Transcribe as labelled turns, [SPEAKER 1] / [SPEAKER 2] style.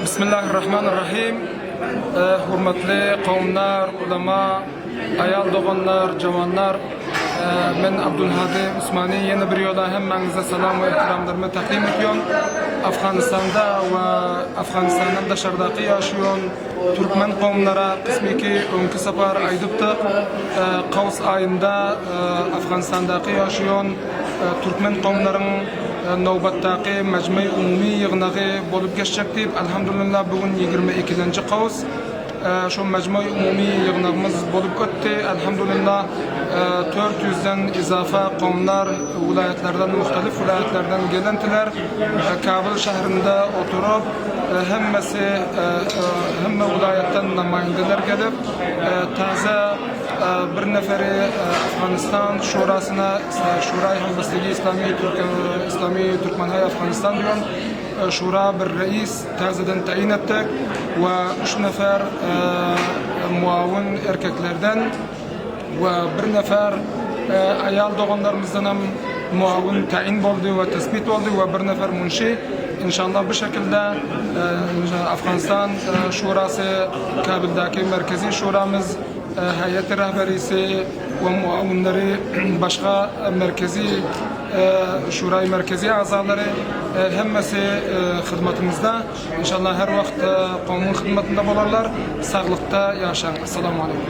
[SPEAKER 1] Bismillahirrahmanirrahim. Hurmatly kowumlar, ulama, aýal doganlar, jawanlar. Men Abdulhadi Usmani ýene bir ýola hemmäňize salam we ehtiramlarymy takdim edýän. Afganistanda we Afganistandan daşardaky ýaşaýan türkmen kowumlara kysmyky öňki sapar aýdypdyk. Kaws aýynda Afganistandaky ýaşaýan türkmen kowumlaryň Nobatdaky Mejmei Umumy ýygnagy bolup geçjek diýip, Elhamdulillah bu gün 22-lenji Kaws. Şo Mejmei Umumy ýygnagymyz bolup ötdi. Elhamdulillah 400-den izafa kowumlar welaýatlardan, muhtelif welaýatlardan gelentiler. Kabul şäherinde oturyp, hemmesi hemme welaýatdan namaýyndeler gelip, täze bir neferi Afganistan şurasyna Şuraý Hembastegiý Islami Islami Türkmenhaý Afganistan diýen şura bir reis täzeden taýyn etdik we üç nefer muawin erkeklerden we bir nefer aýal doganlarymyzdan hem muawin taýyn boldy we tesbit boldy we bir nefer munşi inşallah bu şekilde Afganistan şurasy Kabildaky merkezi şuramyz Heýeti Rehberisi we muawinleri, başga merkezi Şuraýy Merkezi agzalary hemmesi hyzmatymyzda. Inşallah her wagt kowumyň hyzmatynda bolarlar. Saglykda ýaşaň. Essalamu aleýkum.